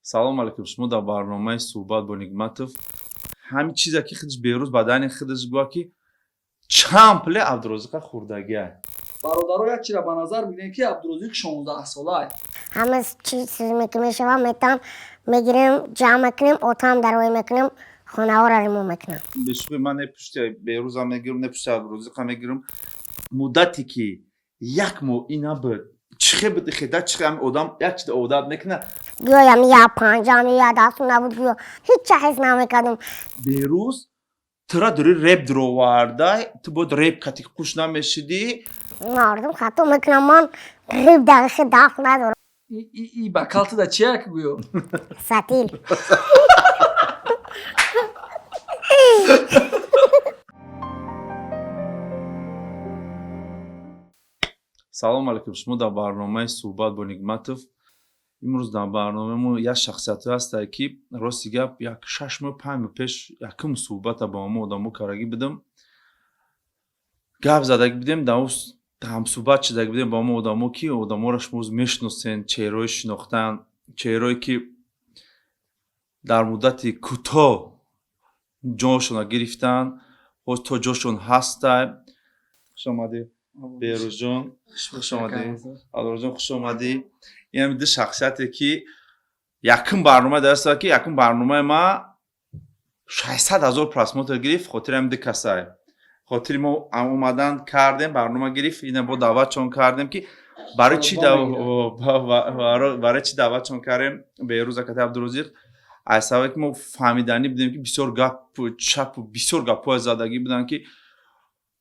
Салом алейкум, шумо дар барномаи «Суҳбат бо Нигматов». Ҳамин чизе ки худаш Берӯз бадани худаш гӯя, ки чанд пуле Абдурозиқа хӯрдагия. Бародаро, як чира ба назар бигирем, ки Абдурозиқ 16-солаа. Ҳама чиз ки мешава, метам мегирем, ҷамъ мекунем, отам дарвоӣ мекунем, хонаҳоро ремонт мекунам. Бешӯхӣ, ман не пушти Берӯзам мегирам, не пушти Абдурозиқа мегирам. Муддате ки як моҳ ина буд, чихе буд, хеда чихе, ҳами одам як чиз одат мекунад. Гӯё ами я панҷам, я дастум набуд, гӯё ҳеҷ ҳис намекардам. Берӯз тура дори реп дуровардай, ту бояд реп кати қуш намешидӣ. Мардум хато мекунам, ман реп дақиқи дахл надорам. И бакалтада чия ки гӯё? Сатил. Салом алейкум, шумо дар барномаи «Суҳбат бо Нигматов». Имрӯз дар барномаи мо як шахсиятҳое ҳастае, ки рости гап, як 6 моҳ, 5 моҳ пеш якум суҳбата бо ҳамо одамо карагӣ будам, гап задагӣ будем, дар ҳамсуҳбат шудагӣ будем бо ҳамо одамо, ки одаморо шумо мешиносен, чеҳраҳои шинохтан, чеҳраое ки дар муддати кӯтоҳ ҷоншонро гирифтанд, боз то ҷошон ҳастай. Хуш омадӣ, Берӯзҷон, хуш омадӣ, Абдурозиқ, хуш омадӣ. Инам ду шахсияте, ки якум барнома даста, ки якум барномаи ма 600 000 просмотр гирифт, хотири ҳам ду касай, хотири мо омадан кардем, барнома гирифт. Ина бо даъватшон кардем, ки барои чӣ, барои чӣ даъватшон кардем Берӯз акати Абдурозиқ? Аз сабабе ки мо фаҳмиданӣ будем, ки бисёр гапу чапу бисёр гапҳое задагӣ буданд, ки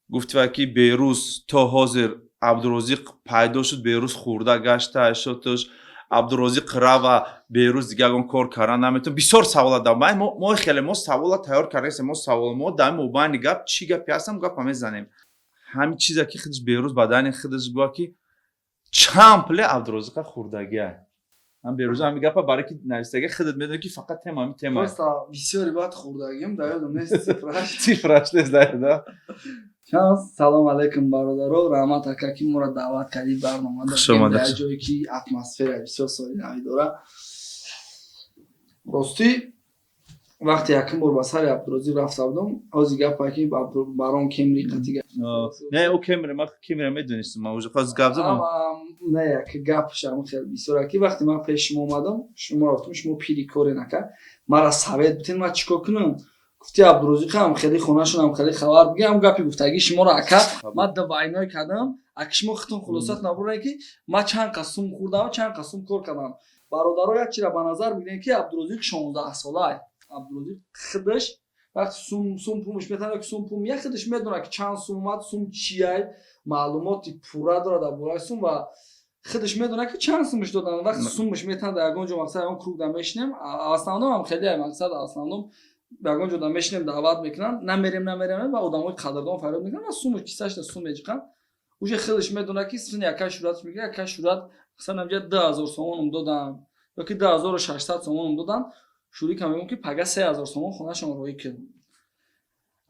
гуфтива, ки Берӯз то ҳозир Абдурозиқ пайдо шуд, Берӯз хӯрда гашта шудш, Абдурозиқ рава, Берӯз дига ягон кор кардан наметавон. Бисёр савола дар мо хеле мо савола тайёр кардем, мо савол мо дар мобайни гап чӣ гапе ҳастам, гапа мезанем. Ҳамин чизе ки худаш Берӯз бадани худаш гӯя, ки чанд пуле Абдурозиқа хӯрдагия. Ҳам Берӯз ҳамин гапа барои ки навистага, худат медонӣ, ки фақат тема ҳамин тема. Просто бисёри баъд хӯрдагим, дар ёдам нест цифраш. Цифраш нест дар ёда. Салом алейкум, бародаро, раҳмат, ака, ки моро даъват кардӣ барнома дар ҷое ки атмосфера бисёр соли навӣ дора. Ростӣ, вақте якум бор ба сари Абдурозиқ рафта будам, ҳози гапа ки барон кемри қатига. Не, ӯ кемри, ма кемра медонистам, ма уже хоз гап задам. Не, як гапшам хеле бисёр, ки вақте ман пеши шумо омадам, шумо рафтум, шумо пири коре нака, мара совет бутен, ман чӣ кор кунам? Гуфти, Абдурозиқам хеле хонашонам хеле хабар бигам. Гапи гуфтагӣ шуморо, ака, ман двойной кардам. Ака, шумо худтон хулосат набуред, ки ман чанд қас сум хӯрдам, чанд қас сум кор кардам. Бародаро, як чира ба назар бигирем, ки Абдурозиқ 16-солаа. Абдурозиқ худаш вақти сум пумш метавонад, ки сум пум я худаш медонад, ки чанд сум омад, сум чияй, маълумоти пурра дорад дар бораи сум ва худаш медонад, ки чанд сумш додан. Вақти сумш метавонад, дар ягон ҷо, мақсад, ягон круг да мешинем, основном ҳам хеле, мақсад, основном ягон ҷо да мешинем, даъват мекунанд, намерем, намерем, ва одамои қадрдон фарёд мекунанд ва сумш кисашда сум меҷиқанд. Уже худаш медонад, ки син яка шурат мегирад, яка шурат, масалан, амҷа 2000 сомонум додам ёки 2600 сомонум додам. Шурикам мегӯм, ки пага 3000 сомон хонашон роӣ кардам.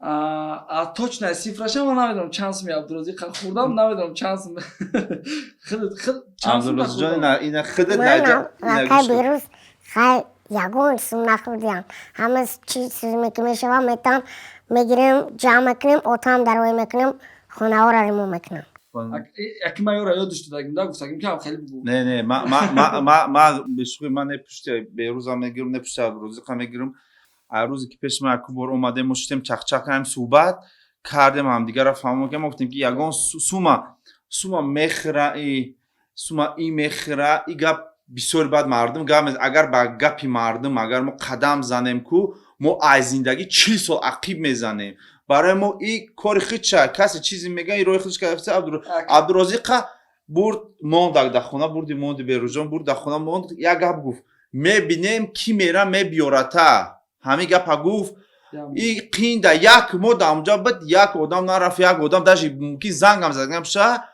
А точная цифраша ман намедонам, чанд суми Абдурозиқ хӯрдам, намедонам чанд сум. Абдурозиқҷон, ина худат. Берӯз хай ягон сум нахӯрдиям. Ҳама чиз ки мешава, метам мегирем, ҷамъ мекунем, отам дарвоӣ мекунем, хонаҳоро ремонт мекунам. Яки ман ёра ёдаш додагим да, гуфтагим, ки ҳам хеле бугӯ. Не, не, ма бешӯхӣ, ман не пушти Берӯзам мегирам, не пушти Абдурозиқа мегирам. Ҳар рӯзе ки пеши ман якум бор омадем, мо шитем, чақчақ кардем, суҳбат кардем, ҳамдигарро фаҳмо кардем. Мо гуфтем, ки ягон сума мехӯра, и сума и мехӯра, и гап бисёри баъд мардум гап. Агар ба гапи мардум агар мо қадам занем ку, мо аз зиндагӣ 40 сол ақиб мезанем. Барои мо и кори худша, касе чизе мега, и роҳи худш. Абдурозиқа бурд монд дар хона, бурди монди, Берӯзҷон бурд дар хона монд. Як гап гуфт: «Мебинем, ки мера мебиёрата». Ҳамин гапа гуфт. И қинда як мо дар онҷа буд, як одам нарафт, як одам даже мумкин зангам задагам ша.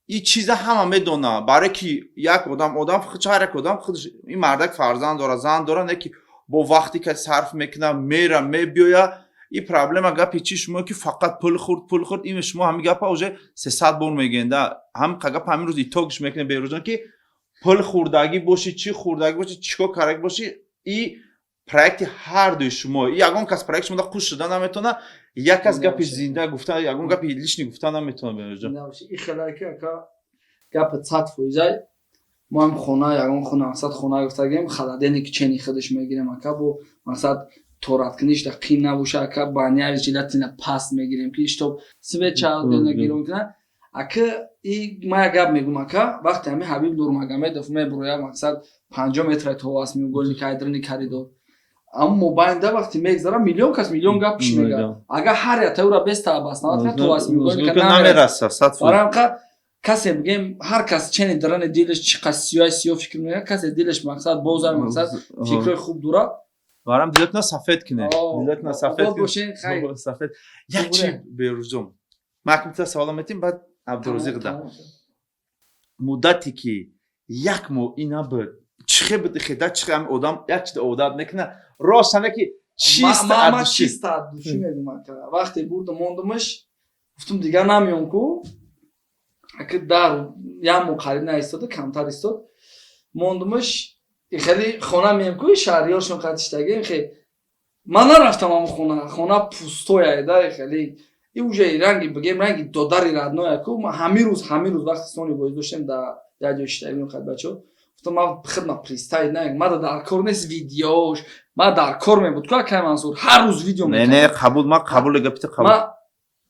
И чиза ҳама медона, барое ки як одам ҳар як одам худаш, ин мардак фарзанд дора, зан дора, не ки бо вақте ки сарф мекуна, мера, мебиёя. И проблема гапи чи шумо, ки фақат пул хӯрд, пул хӯрд. Ин шумо ҳамин гапа уже 300 бор мегӯенда, ҳам гап ҳамин рӯз итогш мекунем, Берӯзҷон, ки Пул хӯрдагӣ бошӣ, чӣ хӯрдагӣ бошӣ, чӣ кор кардагӣ бошӣ, и проекти ҳардуи шумо. И ягон кас проект шумо қуш шуда наметавона, як кас гапи зинда гуфта, ягон гапи лишний гуфта наметавона, Беҳрӯзҷон. И хелаки, ака, гапи 100%. Мо ҳам хона, ягон хона, мақсад, хона гуфтагем, холодильник чени худаш мегирем, ака, бо мақсад тораткуниш да қин набоша, ака, баняри жилатина паст мегирем, ки чтоб свеча гирон кунад, ака. И ма як гап мегум, ака: вақте ҳами Ҳабиб Нурмагомедов мебуроя, мақсад, 50 метра то аст меугольник айдрини коридор, аммо мобайнда вақте мегзара, миллион кас миллион гап пиш мега. Агар ҳар як таура беста обосновать кунад, то восьмиугольника намераса. Барои касе бигем, ҳар кас чени дарани дилаш чӣ қад сиёҳ сиёҳ фикр мекунад, касе дилаш, мақсад, бозар, мақсад, фикрҳои хуб дорад. Барам дилатона сафед кине, дилатона сафед сафед. Як чи, Берӯзҷон, ман акмита савола метим, баъд Абдурозиқ да. Муддате ки як моҳ ина буд, чихе буд хеда, чихе ҳами одам як чида одат мекунад, рост ҳаме ки чиста чиста души мегум, ака. Вақте бурдам, мондамаш, гуфтум, дигар намеём ку, ака. Дар як моҳ қариб наистода, камтар истод, мондумаш. Хеле хона меем ку, шаҳриёршон қатиштаги, хе ман нарафтам ам хона, хона пустоя да. Хеле и уже ранги, бигем, ранги додари родноя ку. Ҳамин рӯз вақти сони боз доштем, да як ҷой шиштагим, хад бачо, гуфтам, ман хидма представить на, мада дар кор нест видеош, ма дар кор мебуд ку, акай Мансур, ҳар рӯз видео. Не, не, қабул, ман қабул, гапите қабул.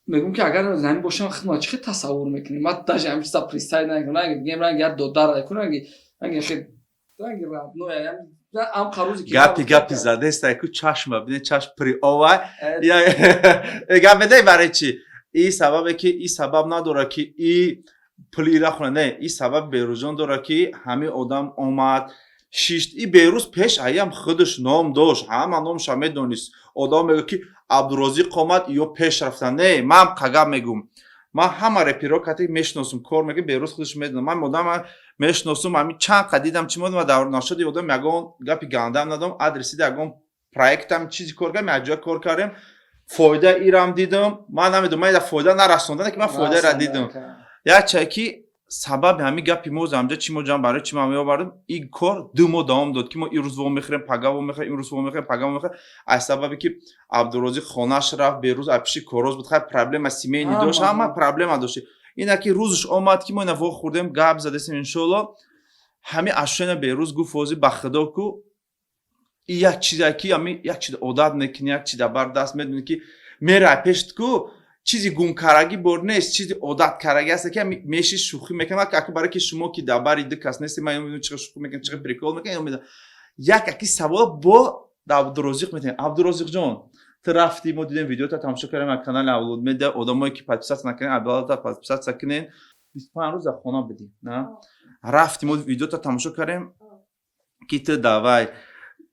Мегӯм ки агар замин бошам, хидмат чӣ хел тасаввур мекунӣ? Ман даже ҳамин чиза представить намекунам. Ранги, бигем, ранги як додар ку, ранги хел, ранги родноя ам қарӯзи. Гапи задеста ку, чашма бине, чашм при ова гап медаи. Барои чӣ? И сабабе ки и сабаб надорад, ки и пули ира хона, не, и сабаб Берӯзҷон дорад, ки ҳамин одам омад, шишт. И Берӯз пеш аям худаш ном дошт, ҳама номша медонист. Одам мегӯяд, ки Абдурозиқ омад, ё пеш рафтан. Не, ман қагап мегӯм, ман ҳама реперо кате мешиносум, кор мекунам, Берӯз худаш медонам, ман одама мешиносум. Ҳамин чанд қа дидам, чӣ модам, дар нашоди одам ягон гапи гандам надом, адресида ягон проектам чизи кор кардем, якҷоя кор кардем, фоида ирам дидам. Ман намедонам, ман фоида нарасонда, ки ман фоидаро дидам. Як чай ки сабаби ҳамин гапи мо замҷа чи мо ҷам, барои чи ман меовардам, ин кор 2 моҳ давом дод, ки мо ирӯз во мехӯрем, пага во мехӯрем, имрӯз во мехӯрем, пага во мехӯрем. Аз сабабе ки Абдурозиқ хонаш рафт, Берӯз аз пиши короз буд, хай, проблема семейный дошт, ҳама проблема дошт. Ина ки рӯзш омад, ки мо ина во хӯрдем, гап задесем, иншоалло. Ҳамин ашёна Берӯз гуфт: «Фози, ба худо ку, и як чизе ки ами як чиз одат мекунӣ, як чиз бар даст медонӣ, ки мера пешт ку, чизи гумкарагӣ бор нест, чизи одаткарагӣ аст, ки меши шӯхӣ мекунам, ака, барое ки шумо ки дар бари ду кас нестем, ман мебинам, чӣ шӯхӣ мекунам, чӣ прикол мекунам.» Як аки савол бо Абдурозиқ метавонем. Абдурозиқҷон, ту рафтӣ, мо дидем, видеота тамошо кардем аз канали Авлод Медиа. Одамое ки подписаться накунен, албатта подписаться кунен. 25 рӯз дар хона будӣ, на рафтӣ, мо видеота тамошо кардем, ки ту давай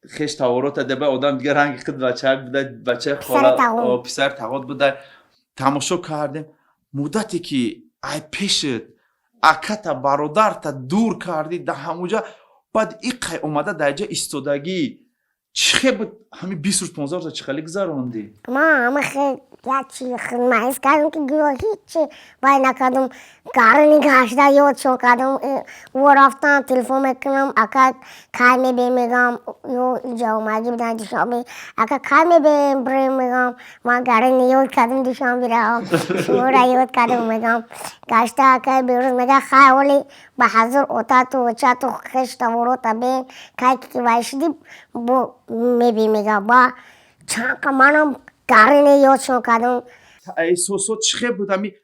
хеш таворота деба, одам дигар ранги худ бачаак буда, бачаи хола, писари тағот буда, тамошо кардем. Муддате ки ай пешат аката, бародарта дур кардӣ, дар ҳамуҷа баъд иқай омада дар ҷа истодагӣ, чӣ хел буд ҳамин 20 рӯз, 15 рӯза, чӣ хеле гузарондӣ? Ман ҳама хел як чи хидмат ҳис кардам, ки гӯё ҳичи вай накардам. Гарни гашта ёдшон кардам. Во рафтам, телефон мекунам: «Ака, кай мебием?» Мегӯям, ё иҷа омадӣ будан Душанбе. «Ака, кай мебием, бирем?» Мегӯям, ман гарни ёд кардам, Душанбе равам, шуморо ёд кардам, мегӯям. Гашта акай Берӯз мега: «Хай, ҳоли ба ҳазур отату очату хеш таворота бен, кай ки вай шудӣ, бо мебием», мега. Ба чанд манам гарни ёдшон кардам. Эҳсосот чӣ хел буд? Ами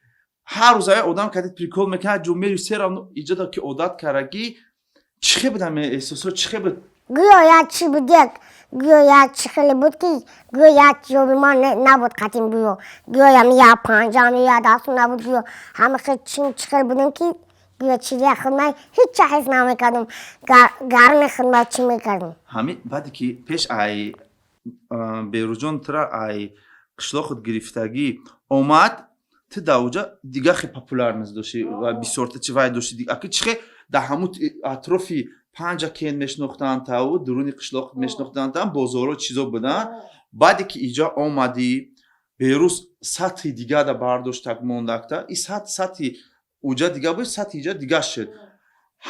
ҳар рӯз ая одам кадид прикол мекунад, ҷо мери серам иҷода ки одат карагӣ, чӣ хел буд ами эҳсосот, чӣ хел буд? Гӯё як чӣ буд, як гӯё як чӣ хеле буд, ки гӯё як ҷоби ман набуд қатим, гӯё ами як панҷаам, як дасту набуд, гӯё ҳама хел чӣ хел будем, ки гӯё чизи хидмат ҳеҷ ҳис намекардам, гарни хидмат чӣ мекардам. Ҳамин баъде ки пеш ай Берӯзҷон тура ай қишлоқат гирифтагӣ омад, ту дар оҷа дига хел популярность дошти ва бисёрта чи вай дошти, аки чӣ хел дар ҳамун атрофи панҷа кен мешинохтанд таву дуруни қишлоқ мешинохтанд, там бозорҳо, чизо буданд. Баъде ки иҷа омадӣ, Берӯз сатҳи дигара бардоштак мондакта, и сатҳи уҷа дига буд, сатҳи иҷа дига шуд.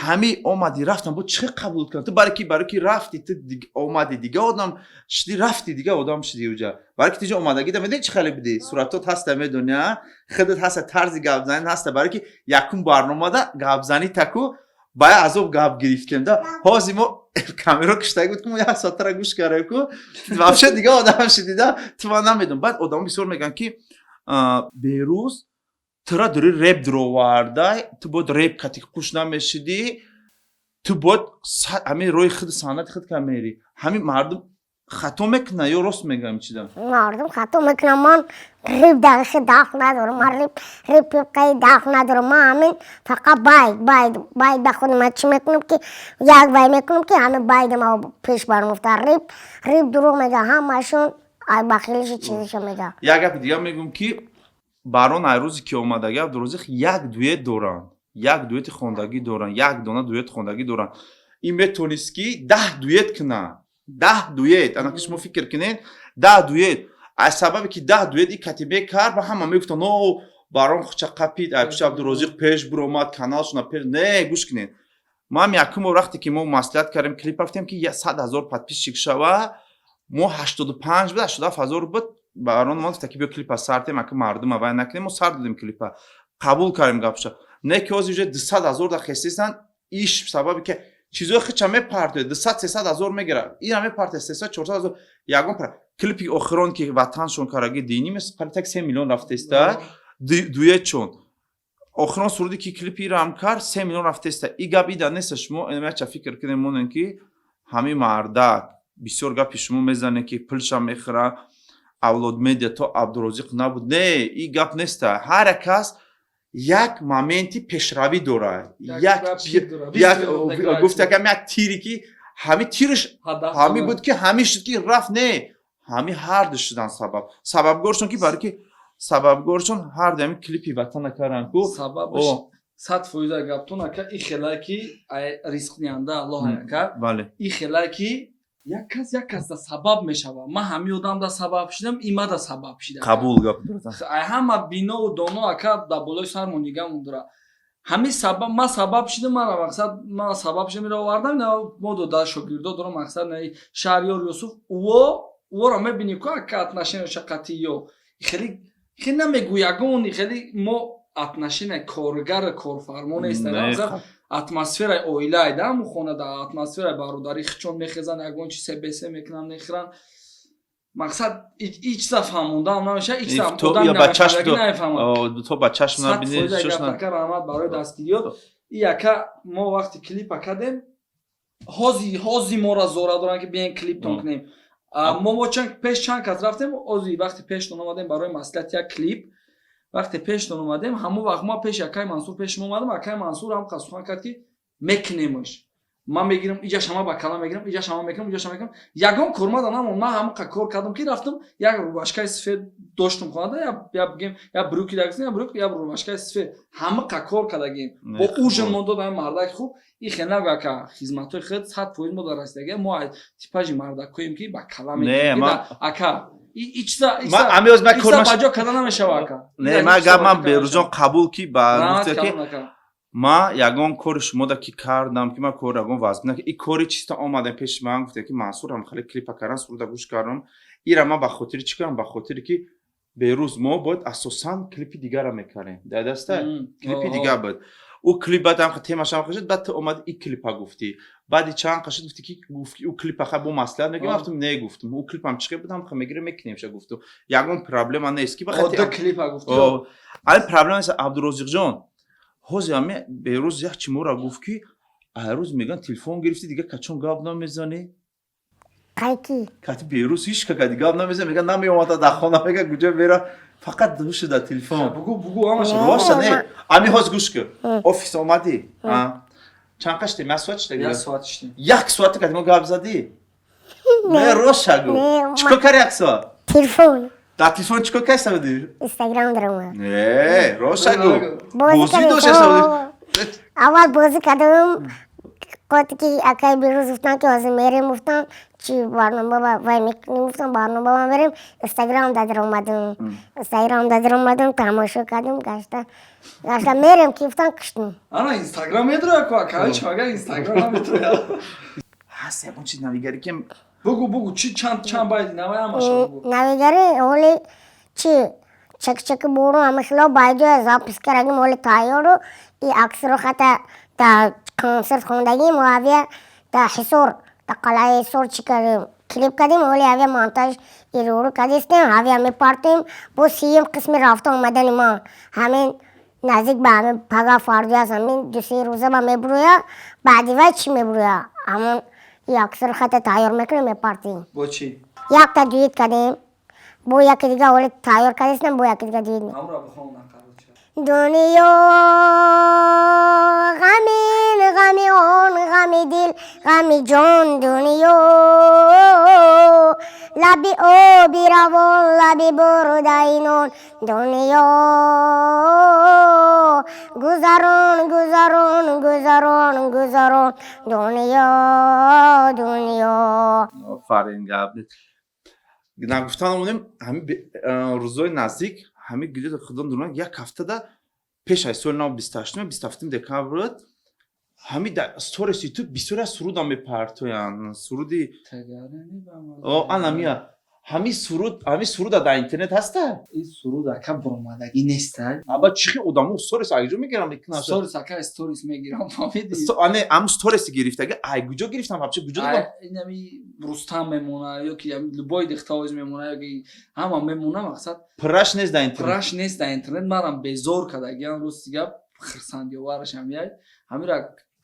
Ҳами омадӣ, рафтам, бо чӣ қабул кардам? Ту барои ки рафти, ту омадӣ, дига одам шудӣ, рафти, дига одам шудӣ. Уҷа барои ки ту ҷо омадагида, медони, чӣ хеле будӣ, суратот ҳаста, медони, а худат ҳаста, тарзи гапзанӣ ҳаста. Барои ки якум барномада гапзанӣ таку ба я азоб гап гирифтем да. Ҳозир мо камеро киштагӣ буд, ки мо як соатара гӯш кардем, ку вообще дига одам шудӣ да. Ту ман намедонам, баъд одамо бисёр мегӯянд, ки Берӯз тура дори реп дуровардай, ту бояд реп кати қуш намешидӣ, ту бояд ҳамин роҳи худ, санъати худ ка мери. Ҳамин мардум хато мекунад ё рост мегӯям чида? Мардум хато мекунам. Ман реп дақиқи дахл надорам, ман реп қаи дахл надорам. Ман ҳамин фақат байд ба худ ман чӣ мекунам, ки як вай мекунам, ки ҳамин байда ма пеш бармуфта. Реп дурӯғ мега, ҳамашон бахилиши чизиша мега. Як гапи дига мегӯм, ки барон ай рӯзе ки омадаги, Абдурозиқ як дуэт доранд, як дуэти хондагӣ доранд, як дона дуэт хондагӣ доранд. Ин метонист, ки 10 дуэт кунад, 10 дуэт. Ана ки шумо фикр кунед, 10 дуэт. Аз сабабе ки 10 дуэт и катибе кард, ба ҳама мегуфтанд: «О, барон хуча қапид, ай пушти Абдурозиқ пеш буромад, каналшона пеш». Не, гӯш кунед, ман якум бор вақте ки мо маслиҳат кардем, клип рафтем, ки 100 000 подписчик шава, мо 85 буд, 87 ҳазор буд. Барон мо гуфта, ки биё, клипа сар тем, ака мардума вай накунем. Мо сар додем клипа, қабул кардем гапша. Не ки ҳозир уже 200 000 да хестистанд. Иш сабабе ки чизои хича мепартояд, 200, 300 ҳазор мегирад, ира мепартояд, 300, 400 ҳазор. Ягон клипи охирон, ки ватаншон караги динӣ, қариб так 3 миллион рафтеста. Дуетчон охирон суруде, ки клипи ирам кард, 3 миллион рафтеста. И гап ида неста. Шумо яча фикр кунем, монем, ки ҳамин мардак бисёр гапи шумо мезанем, ки пулша мехӯра, Авлод Медиа то Абдурозиқ набуд. Не, и гап неста. Ҳар як кас як моменти пешравӣ дорад, як гуфта кам, як тире, ки ҳами тирш ҳами буд, ки ҳами шуд, ки рафт. Не, ҳами ҳарду шудан сабаб, сабабгоршон, ки барои ки сабабгоршон ҳарду ҳами клипи ватана кардан ку. Сабабш 100% гаптон, ака, и хела ки ризқнианда Аллоҳ, ака. Бале. И хела ки як кас як кас да сабаб мешавад. Ман ҳами одам да сабаб шидам, има да сабаб шидам. Қабул гап. Ҳама бинову доно, ака, дар болои сармон нигамон дора. Ҳами сабаб, ман сабаб шидам, мара мақсад, ман сабаб шидам, ира овардам. Мо дода шогирдо дорам, мақсад, Шаҳриёр, Юсуф, уво уворо мебинӣ ку, ака, отношения шақати ё хеле хеле намегӯ, ягон хеле мо отношения коргар корфармо нест, атмосфераи оилае да ҳамун хона да, атмосфераи бародарӣ. Хичон мехезанд, ягон чи себесе мекунанд, мехӯранд. Мақсад, ҳеҷ чиза фаҳмондаам намешавад, ҳеҷ то ба чашм набинӣ. Раҳмат барои дастгириёт. И яка мо вақти клипа кардем, ҳози моро зора доранд, ки биен, клиптон кунем. Мо пеш чанд кас рафтем. Ози вақти пештон омадем барои маслиҳати як клип, вақте пештон омадем, ҳамон вақт ма пеши акай Мансур пеши мо омадам. Акай Мансур ҳам сухан кард, ки мекунемш, ман мегирам, иҷа шама ба кала мегирам, иҷа шама мекунам, иҷа шама мекунам. Ягон кормада намон. Ман ҳамон кор кардам, ки рафтам, як рубашкаи сифед доштум хонада, я бигем, я брюки дагистам, я брюк, я рубашкаи сифед, ҳамақа кор кардагим. Бо ужин мо додам. Мардак хуб и хел нагӯ, ака, хизматҳои худ 100% мо дар расидаги. Мо типажи мардакоем, ки ба кала мегирем, ака. Баҷо карда намешава, ака. Не, ман гап, ман Берӯзҷон қабул, ки ба гуфта, ки ма ягон кори шумода ки кардам, ки ман кори ягон вазм на, и кори чиста омадем пеши ман, гуфте, ки Мансур ҳам хеле клипа кардан, суруда гӯш кардам. Ира ман ба хотири чӣ кардам? Ба хотире ки Берӯз мо бояд асосан клипи дигара мекардем дар даста, клипи дигар буд ӯ клип. Баъд ҳам темашам қашид, баъд ту омади, и клипа гуфтӣ. Баъди чанд қашид, гуфтӣ, ки ӯ клипа ха бо маслиҳат мегирем. Гуфтам, не, гуфтам, ӯ клипам чӣ буд, ҳам мегирем, мекунем ша, гуфтам, ягон проблема нест, ки клипа гуфтӣ. Али проблема нест. Абдурозиқҷон, ҳозир ҳами Берӯз як чи мора гуфт, ки айрӯз меган, телефон гирифти, дига качон гап намезанӣ. Қайки? Кати Берӯз ҳеч какади гап намезанӣ, мега, намеомада дар хона, мега, куҷо мера, фақат гӯши дар телефон. Бугу, бугу, ҳамаша. Роста не, ами ҳоз гӯш кун, офис омадӣ, чанд қаштем? Як соат шида? Як соат шидем. Як соата кати мо гап задӣ? Не, рост гӯ, чикор карди як соат? Телефон. Дар телефон чикор кайса будӣ? Инстаграм даромад. Не, рост гӯ, бозӣ дошта? Аввал бозӣ кардам, қоти ки акай Берӯз гуфтан, ки ҳозир мерем, гуфтан. Чи барнома вай мекунем, гуфтам, барнома ба мерем. Инстаграм да даромадам, Инстаграм да даромадам, тамошо кардам, гашта гашта мерем ки гуфтам, киштум. Ана Инстаграм медроя ку, ака, чага Инстаграм наметроя. Ҳаст ягон чиз навигарӣ ки? Бугу, бугу, чи чанд байди навай, ҳамаша бугу. Навигари ҳоли чи чак-чаки бору ҳама хило байҷоя запись кардагим, ҳоли тайёру и аксро хата да консерт хондагим, авия да Ҳисор, да қалъаи Ҳисор чӣ кардем, клип кардем, ҳоли авия монтаж ируру кардистем, авия мепартем. Бо сиюм қисми рафта омадани ман ҳамин наздик ба ҳамин пага фардо аст, ҳамин 2-се рӯза ба мебурӯя. Баъди вай чӣ мебурӯя, ҳамон и аксро хата тайёр мекунем, мепартем. Бо чӣ? Якта дует кардем, бо яке дига ҳоли тайёр кардистем, бо яке дига дует. Ҳамра бихон, накароча. Дунё ғамин, ғами он, ғами дил, ғами ҷон, дунё лаби оби равон, лаби бурдаи нон, дунё гузарон, гузарон, гузарон, гузарон, дунё, дунё. Офарин, гап нагуфтан омадем. Ҳамин рӯзои наздик, ҳамин гиди худо дурна, як ҳафтада пеш аз соли нав, 28-ум, 27 декабр, ҳамин дар сторис ютуб бисёре аз сурудам мепартоянд, суруди анамия. Ҳамин суруда дар интернет ҳаста? Ин суруд, ака, буромадагӣ неста. Аба чӣ хел одамо сторис айҷо мегирам? Сторис, ака, сторис мегирам, фаҳмидӣ? Ане, ҳамн сториси гирифтаги ай куҷо гирифтам вообще, куҷо додам? Инами Рустам мемона ё ки любой дихтаоз мемона ё ки ҳама мемона, мақсад. Пурраш нест дар интернет. Пурраш нест дар интернет. Марам безор кардагиам, рости гап, хирсандиоварашам яй. Ҳамира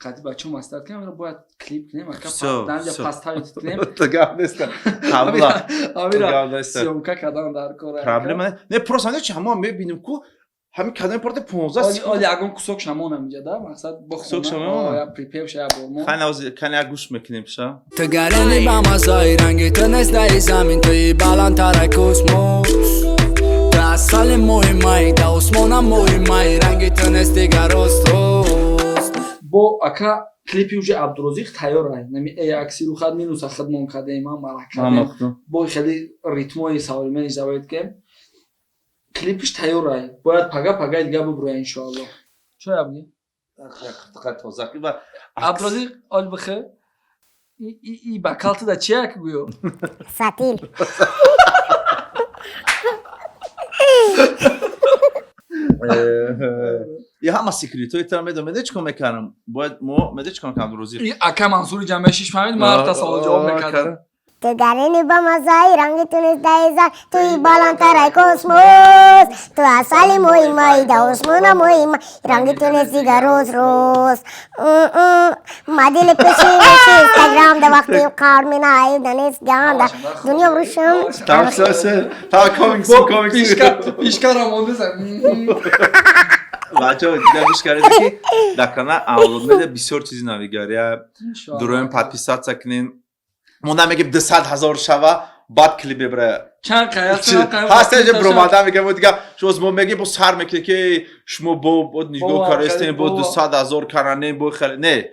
қати бачаҳо маслиҳат кунем, ҳамира бояд клип кунем, ака, данҷа поставить кунем. Гап нест, қабла. Ҳамира съёмка кардан дар кор. Проблема не, просто не чи ҳамо мебинем ку ҳамин кадоми парте 15. Оли ягон кусок шамонам инҷа да, мақсад. Кусок шамонам. Я припев ша, я бо мо. Кани як гӯш мекунем ша. Ту гарани ба маззаи ранги ту нест дар замин, туи баландтара космос, ту асали моҳи май, да осмона моҳи май, ранги ту нест дигар ростост. Бо, ака, клипи уже Абдурозиқ тайёр ай, нами акси рухат минуса хидмон кардем, ҳамара кардем, бо хеле ритмои современный завед кем, клипиш тайёр ай, бояд пага пагаи дига бубуря, иншоалло. Чо ябги? Абдурозиқ, ол бихе и бакалтуда чия ки гӯё? Сатил. Я ҳама секретҳои тара медонам. Медонӣ чӣ кор мекардам? Бояд мо, медонӣ чӣ кор мекардам, Абдурозиқ? Ака Мансури ҷамъешиш, фаҳмид, ман ҳарта савол ҷавоб мекардам. Ту гарини ба маззаи ранги ту нест даиза, туи баландтараи космос, ту асали моҳи май, да осмона моҳи май, ранги ту нест дигар рӯз рӯз. Ма дили пеши Инстаграм да вақти қар минаи да нест ганда дунё рӯшан. Пишкара мондеса. Бачаҳо, дига гӯш кардед, ки дар канал Авлод Медиа бисёр чизи навигария дуроем. Подписаться кунен. Мо намегем 200 000 шава, баъд клип мебарая. Чанд ҳаст ҷа биромада мегам, дига шумо мо мегем, бо сар мекунед, ки шумо бо нигоҳ карастем, бо 200 000 каранем, бо хеле не.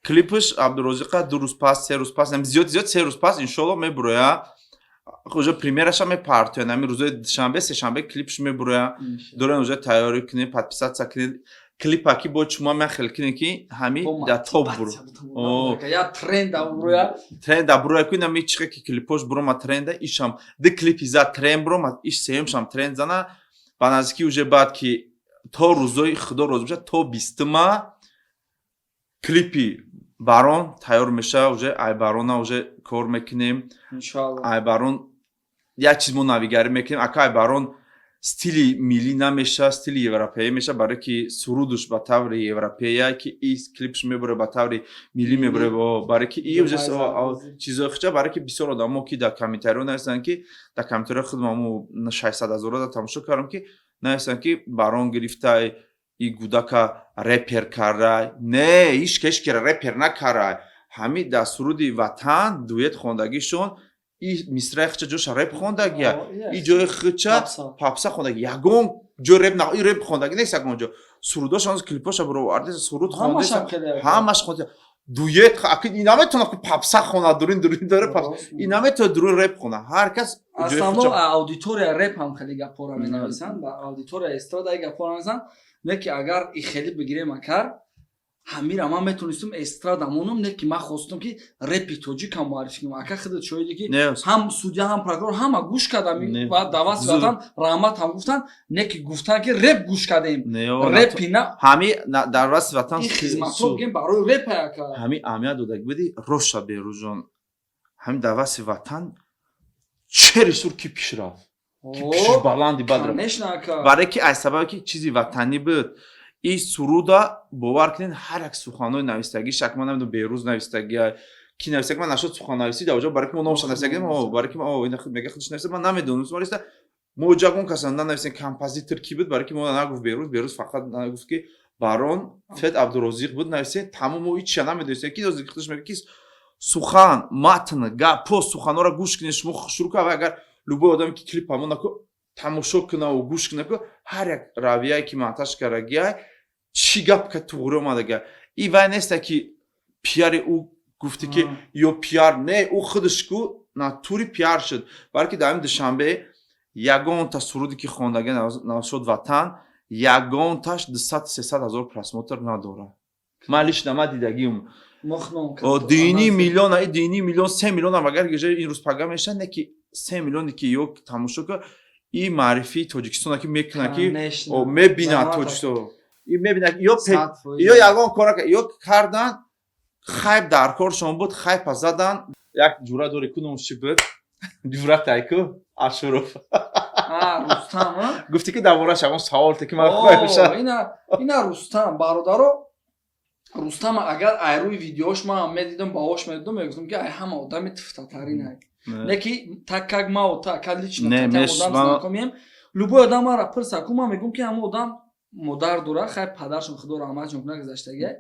Клипш Абдурозиқа 2 рӯз пас, 3 рӯз пас, зиёд зиёд 3 рӯз пас, иншолло, мебуроя. Уже премьераша мепартоян ҳамин рӯзои душанбе, сешанбе клипш мебуроя. Дорен уже тайёрӣ кунед, подписаться кунед. Клипа ки бо шумо мехел кунед, ки ҳами да топ буро. Я тренда буроя. Тренда буроя ку инами чихе ки клипош бурома тренда, ишам ди клипи за тренд бурома, иш сеюмшам тренд зана ба наздикӣ уже. Баъд ки то рӯзои худо розӣ бошад, то 20-ма клипи Барон тайёр мешава. Уже айбарона уже кор мекунем, айбарон як чиз мо навигарӣ мекунем, ака. Айбарон стили миллӣ намеша, стили европея меша, барое ки сурудуш ба таври европея, ки и клипш мебуре, ба таври миллӣ мебуре, барое ки и уже чизои хича, барое ки бисёр одамо ки дар комментариҳо нависанд, ки дар комментариҳо худам 600 000-ро да тамошо кардам, ки нависанд, ки Барон гирифтай и гудака репер кардай. Не, ҳеч ки ҳеч репер накардай. Ҳамин дар суруди Ватан дуэт хондагишон, и мисраи хича ҷоша реп хондагия, и ҷои хича попса хондаги. Ягон ҷо реп, и реп хондаги нест ягон ҷо. Сурудош, клипоша бироварда, суруд хонда, ҳамаш хонда. Дуэт аки ин наметавонад ки попса хона, дурин дурин дора ин наметавонад дурин реп хона, ҳар кас ҷои Основно аудитория реп ҳам хеле гапҳоро менависанд, ба аудитория эстрада гапҳоро менависанд. Не ки агар и хеле бигирем, акар ҳамира ман метонистам эстрада монам, не ки ман хостам, ки репи тоҷикам муаррифӣ кунам. Ака, худат шоҳиде, ки ҳам судья, ҳам прокурор ҳама гӯш кардам ва даваст ватан раҳмат ҳам гуфтанд, не ки гуфтанд, ки реп гӯш кардем, репи на. Ҳами дар васти ватан ин хизматҳо бигем барои реп, ака. Ҳами аҳамият додаги буди роша, Берӯзҷон. Ҳами дар васти ватан чери сур ки пиш рафт, ки пишиш баланди бад рафт. Конечно, ака. Барое ки аз сабабе ки чизи ватанӣ буд и суруда, бовар кунед, ҳар як суханҳои навистагӣ шак, ман намедонам, Берӯз навистагия, ки навистаги, ман нашуд суханнависӣ дар оҷо, барое ки мо номаша навистагӣ, барое ки мега худаш нависта, ман намедонам. Мо ҷагон каса нанависем, композитор ки буд, барое ки мо нагуфт Берӯз. Берӯз фақат нагуфт, ки Барон фет Абдурозиқ буд, нависем, тамом. Мо ҳичча намедонистем, ки худаш мега, ки сухан, матн, гапҳо, суханҳоро гӯш кунед шумо, шурӯъ кун. Агар любой одаме ки клип ҳамон наку тамошо кунаву гӯш куна, ку ҳар як равияе ки монтаж кардагиай, чӣ гап ка туғри омадага, и вай неста, ки пиари ӯ гуфте, ки ё пиар не, ӯ худаш ку натури пиар шуд. Балки дар ҳамин Душанбе ягонта суруде ки хондага навшуд ватан, ягонташ 200-300 ҳазор просмотр надорад. Ман лично ма дидагиум. Дини миллиона, дини миллион, 3 миллионам агар ин рӯз пага мешавад, не ки 3 миллионе ки ё тамошо кар, и маърифии Тоҷикистона ки мекунад, ки мебинад Тоҷикистон, и мебинад, ё ягон кора ё кардан, хайп дар коршон буд, хайпа задан. Як ҷура дори, ку номш чӣ буд, ҷура тайку Ашуров. Рустам. Гуфти, ки дар борааш ягон савол те, ки ман Ина Рустам, бародаро, Рустам, агар айрӯи видеош ман медидам, баҳош медидам, мегуфтам, ки ай ҳама одами туфтатарин ай. Не ки так как ма так лично одам знакомием, любой одам мара пирса ку, ман мегӯм, ки ҳама одам модар дора. Хай, падаршон, худо раҳматшон кунад, гузаштагиай,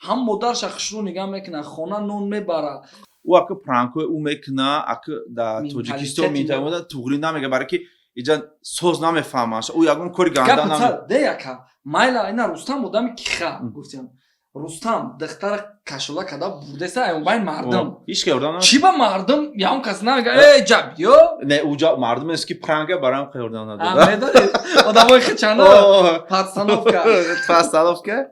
ҳам модарша хушрӯ нигаҳ мекунад, хона нон мебара. Ӯ ака пранкҳои ӯ мекуна, ака дар Тоҷикистон менталитет туғрӣ намега, барое ки иҷа соз намефаҳмаш, ӯ ягон кори ганда. Де, яка майла, ина Рустам одами киха гуфтем, Рустам духтара кашола када бурдеса аймобайн мардум. Ҳеч ка ёрдам. Чӣ ба мардум ягон кас намега: «Э, ҷа биё»? Не, уҷа мардум нест, ки пранка барам ка ёрдам надода. Медонӣ, одамои хичана подстановка. Подстановка.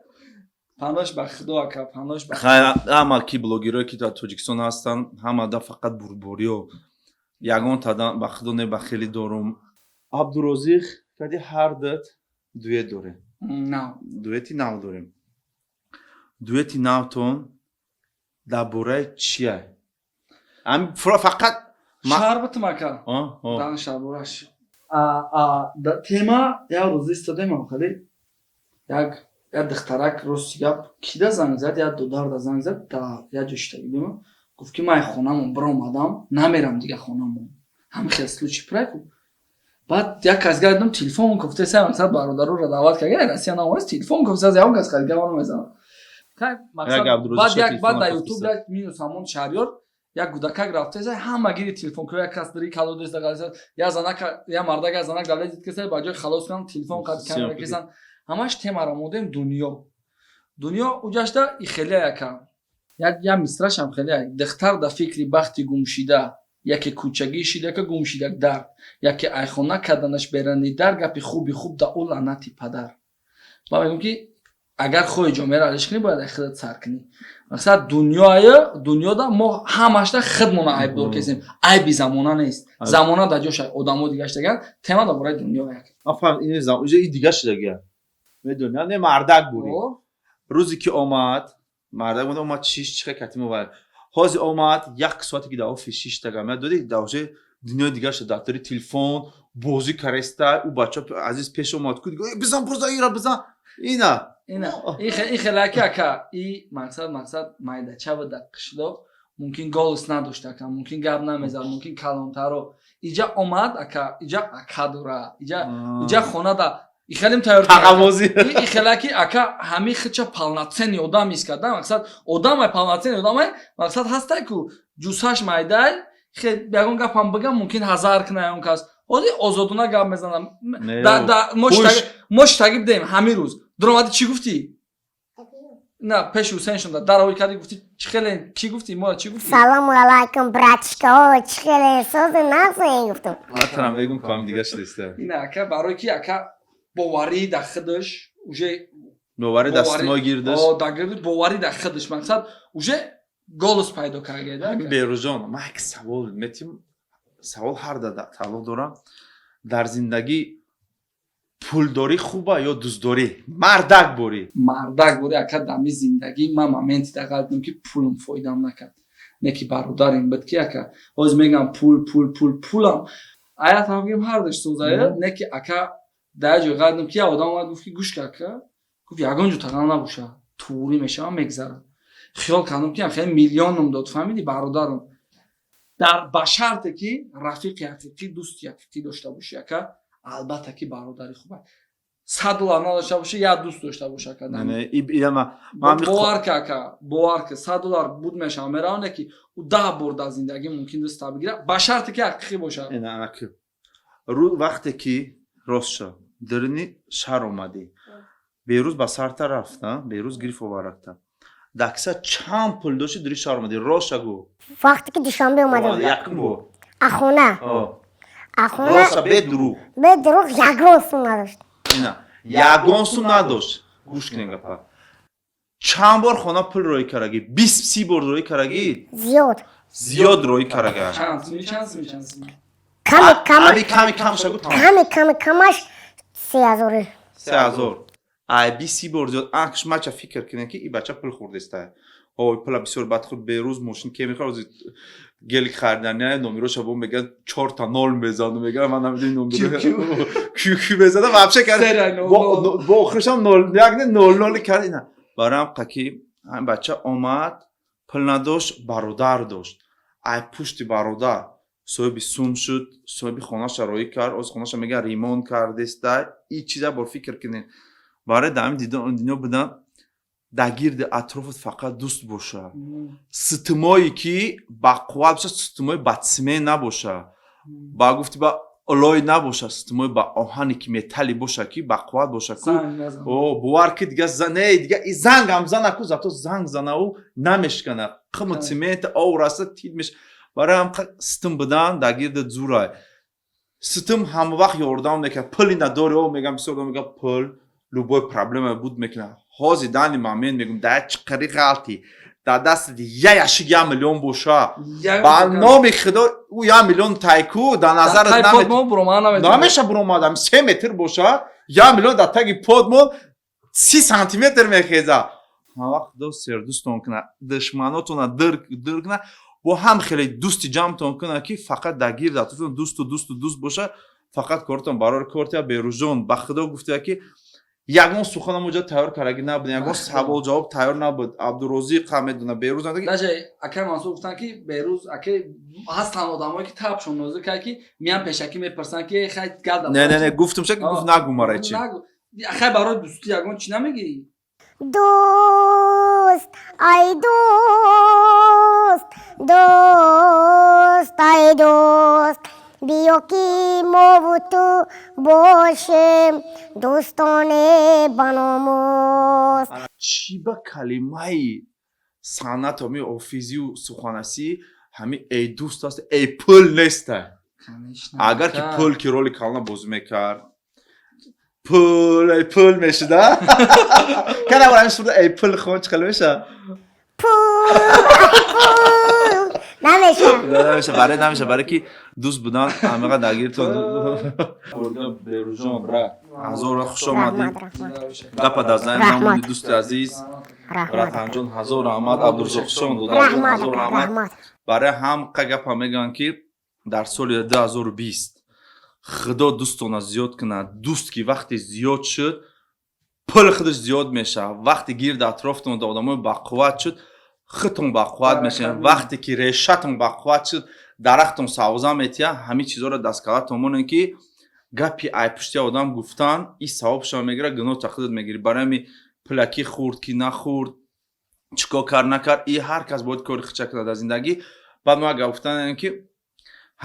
Панош ба худо, ака, панош ба. Ҳама ки блогерое ки дар Тоҷикистон ҳастанд, ҳама да фақат бурбориё, ягон тада ба худо не, ба хеле дорум. Абдурозиқ кади ҳар дат дуэт дорем. Нав. Дуэти нав дорем. Дуэти навтон дар бораи чия? Фақат Шаҳр битум, ака, дан шаҳрбораш тема. Як рӯз истодем, хеле як духтарак, рости гап, кида занг зад, як додарда занг зад, да як ҷо шита будем, гуфт, ки ман хонамон биромадам, намерам дига хонамон. Ҳами хел случай прайку. Баъд як кас гардам, телефон гуфтеса, мақсад, бародароро даъват кард, Россия наомаст, телефон гуфтеса, ягон кас харидгавано мезанад. Баъд як баъд дар Ютуб як минус ҳамон Шаҳриёр як гудакак рафтеса, ҳама гири телефон ку, як кас дари калодеста, як занак, як мардак, як занак давлет кеса, ба ҷои халос кунам, телефон қад камера кесан. Ҳамаш темаро модем дунё, дунё уҷашта и хеле яка як мисрашам хеле: духтар да фикри бахти гумшида, яке кӯчагӣ шидака гумшидак дард, яке айхона карданаш берани дар, гапи хуби хуб да ӯ лаънати падар. Ман мегӯм, ки агар хоҳи ҷомеаро алиш кунӣ, бояд ай худат сар кунӣ. Мақсад, дунёя, дунёда мо ҳамашда худмона айбдор кесем, айби замона нест, замона дар ҷоша, одамо дига шудаган. Тема дар бораи дунё як. Дига шудагия, медони, не, мардак бури. Рӯзе ки омад мардак, омад, шиш чихе катимо, ҳозир омад, як соате ки дар офис шиштага доди, дар уже дунёи дигар шуд, дафтари телефон бозӣ кареста. Ӯ бача азиз пеш омад ку, бизан, бурза, ира бизан, ина. Ина ин хелаки, ака, и мақсад майдача буда, қишлоқ, мумкин голос надошт, ака, мумкин гап намезад, мумкин калонтаро. Иҷа омад, ака, иҷа ака дора, иҷа хонада ихелим тайёр. Тағамозӣ. Ихелаки, ака, ҳами хича полноценный одам ис карда. Мақсад, одамай, полноценный одамай, мақсад, ҳастай ку ҷусаш майдай, ягон гапам бигам, мумкин ҳазар кина ягон кас. Ҳозир озодона гап мезанам. Мо штаги бидем, ҳамин рӯз дуромадӣ, чӣ гуфтӣ? На пеши Ҳусейн шунда даровӣ кардӣ, гуфтӣ чӣ хеле, чӣ гуфтӣ, моро чӣ гуфтӣ? Салому алайкум, братишкаҳо, чӣ хеле, сози нағзе, гуфтам. Матарам мегум, ку ҳам дига шудеста. Ина, ака, барои ки ака боварӣ дар худаш уже боварӣ дастимо гирдаш. О, дар гирдаш, боварӣ дар худаш, мақсад, уже голос пайдо карда, ака. Берӯзҷон, ман як савол метим, савол ҳар да тааллуқ дорам. Дар зиндагӣ пулдорӣ хуба ё дӯстдорӣ, мардак борӣ? Мардак бори, ака, дами зиндагӣ ман моменти дар қалб ки пулм фоидам накард, не ки бародарим буд, ки ака, ҳозир мегам, пул, пул, пул, пулам ая тараф гим, ҳардаш созая, не ки, ака, дар як ҷой қалб ки як одам омад, гуфт ки гӯш ка, ака, гуфт, ягон ҷо тағал набоша, туурӣ мешавам, мегзарам. Хиёл кардам, ки хеле миллионам дод, фаҳмидӣ, бародарам, дар ба шарте ки рафиқи ҳақиқӣ, дӯсти ҳақиқӣ дошта бошӣ, ака, албатта ки бародари хуба. 100 доллар надошта бошӣ, як дӯст дошта боша, ака. Не, не, ма ман Бовар ка, ака, бовар ка, 100 доллар буд мешавам, меравам, ки ӯ 10 бор дар зиндагӣ мумкин дӯста бигира, ба шарте ки ҳақиқӣ бошад. Ина, анаки рӯ вақте ки рост шо дарини шаҳр омадӣ, Берӯз ба сарта рафт, а? Берӯз гирифт, оваракта дакса, чанд пул дошти, дури шаҳр омадӣ, рост ша гӯ. Вақте ки Душанбе омадам, якум бор. Ахона. О, ахона. Рост ша, бе дурӯғ. Бе дурӯғ, ягон сум надошт. Ина, ягон сум надошт. Гӯш кунем гапа. Чанд бор хона пул роӣ карагӣ? 20-30 бор роӣ карагӣ? Зиёд. Зиёд роӣ карага. Чанд суми, чанд суми, чанд суми? Ками кама. Ами ками кам шагу, тамом. Ками ками камаш 3000. 3000. Ай 20-30 бор зиёд. Анкш мача фикр кунем, ки и бача пул хӯрдеста. Ой, пула бисёр бад худ. Берӯз мошин ке мехӯрад, ҳозир гелик хариданя, номероша бо меган, чорта нол мезану, меган, ман намедонам номеро кю кю мезада вообще кард. Серия нол бо нол. Бо охиршам нол як не нол ноли кард. Ина, барам қаки ҳамин бача омад, пул надошт, бародар дошт. Ай пушти бародар соҳиби сум шуд, соҳиби хонаша роӣ кард. Оз хонаша меган, ремонт кардеста. И чиза бор фикр кунед, барои дар ҳамин дунё будан, дар гирди атрофат фақат дӯст боша, ситмое ки бақувват боша, ситмои ба цемент набоша, ба гуфти ба олой набоша, ситмои ба оҳане ки металле боша, ки бақувват боша ку. Занг назан. О, бовар ки дига не, дига и зангам зана ку, зато занг занау намешкана. Қиму цемент ов раста тид меш. Барои ҳам ситм будан дар гирди зурай. Ситм ҳама вақт ёрдам мекунад. Пули надори, о, мегам, бисёр одам мегӯяд, пул любой проблема буд мекунад. Ҳозир данный момент мегӯм, дар чӣ қари ғалти, дар дастат я яшик 1 миллион боша, ба номи худо, ӯ 1 миллион тайку дар назарат намеша буромадам, 3 метр боша, 1 миллион дар таги подмон 30 сантиметр мехеза. Ҳамавақт худо сердӯстон кунад, душманотона дир дир кунад, бо ҳам хеле дӯсти ҷамътон кунад, ки фақат дар гирди атрофтон дӯсту дӯсту дӯст боша, фақат кортон барори кортия. Берӯзҷон, ба худо гуфтия, ки ягон суханам оҷа тайёр кардаги набуд, ягон савол ҷавоб тайёр набуд. Абдурозиқ ҳам медона, Берӯз. Даже акай Мансур гуфтанд, ки Берӯз, акай, ҳастанд одамое ки табшон нозир кард, ки меян пешакӣ мепурсанд, ки хай гада. Не, не, не, гуфтум ша, ки гуфт, нагу мара чи. Хай, барои дӯстӣ ягон чӣ намегирӣ? Дӯст, ай дӯст, дӯст, ай дӯст, биё ки мову ту бошем дӯстоне ба номус. Чӣ ба калимаи санъат, ҳами офизию суханасӣ, ҳами эй дӯст аст, эй пул неста? Агар ки пул ки роли калона бозӣ мекард, пул, эй пул мешуда. Кана бар ҳамин сурда «Эй пул» хон, чӣ хел меша? Пул, пул намеша. Намеша, барои намеша, барое ки дӯст будан ҳамаға дар гиртон. Берӯзҷон, брат, ҳазор хуш омадӣ. Раҳмат, раҳмат. Гапа дар зани Раҳмат. намонди, дӯсти азиз. Раҳмат. Братанҷон, ҳазор раҳмат. Абдурзоқшон, додарҷон, Раҳмат. ҳазор раҳмат. Раҳмат. Барои ҳам қа гапа мегӯянд, ки дар соли 2020 худо дӯстона зиёд кунад. Дӯст ки вақте зиёд шуд, пул худаш зиёд мешавад. Вақте гирди атрофтон одамои бақувват шуд, худтон бақувват мешавед. Вақте ки решатон бақувват шуд, дарахтон савза метиҳад. Ҳамин чизҳоро дасткалатон монед, ки гапи айпушти одам гуфтан и савобшон мегирад, гуноҳта худат мегирӣ. Барои ҳамин пулаки хӯрд ки нахӯрд, чӣ кор кард накард, и ҳар кас бояд кори худша кунад дар зиндагӣ. Баъд мо як гап гуфтан, ки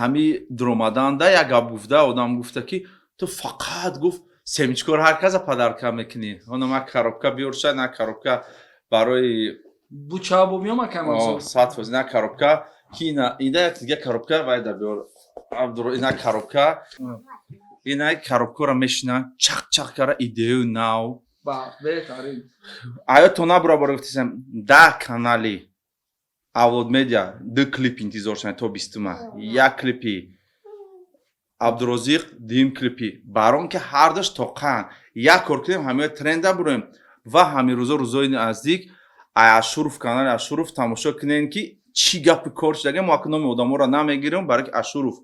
ҳами дуромаданда як гап гуфта, одам гуфта, ки ту фақат, гуфт, семечкор ҳар каса подарка мекунӣ. Она ма коробка биёрша, на коробка. Барои Буча бо миём, акам. 100%. Ина коробка ки ина як дига коробка вайда биёр, Абдуро. Ина коробка, ина коробкаро мешинан, чақ чақ кара, идею нав. Ба беҳтарин. Аётон набура, бора гуфтисам, да, канали Авлод Медиа ду клип интизор шавед то 20-ума: як клипи Абдурозиқ, дуюм клипи Барон, ки ҳардуш тоқан як кор кунем, ҳамаи тренда буроем. Ва ҳамин рӯзо, рӯзои наздик, Ашуров, канали Ашуров тамошо кунем, ки чӣ гапи кор шудага. Мо ака номи одаморо намегирем, барои ки Ашуров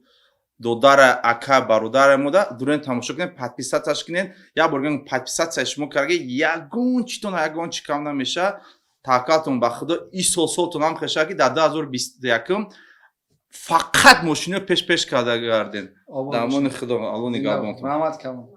додара, ака, бародаре мода. Дурен тамошо кунем, подписаться кунем. Як бор гӯем, подписаться шумо карга, ягон читон, ягон чи кам намеша. Таваккалтон ба Худо, и сол солтон ҳам хеша, ки дар 2021 фақат мошинио пеш пеш карда гарден. Дамони Худо, Алло нигаҳбонтон. Раҳмат калом.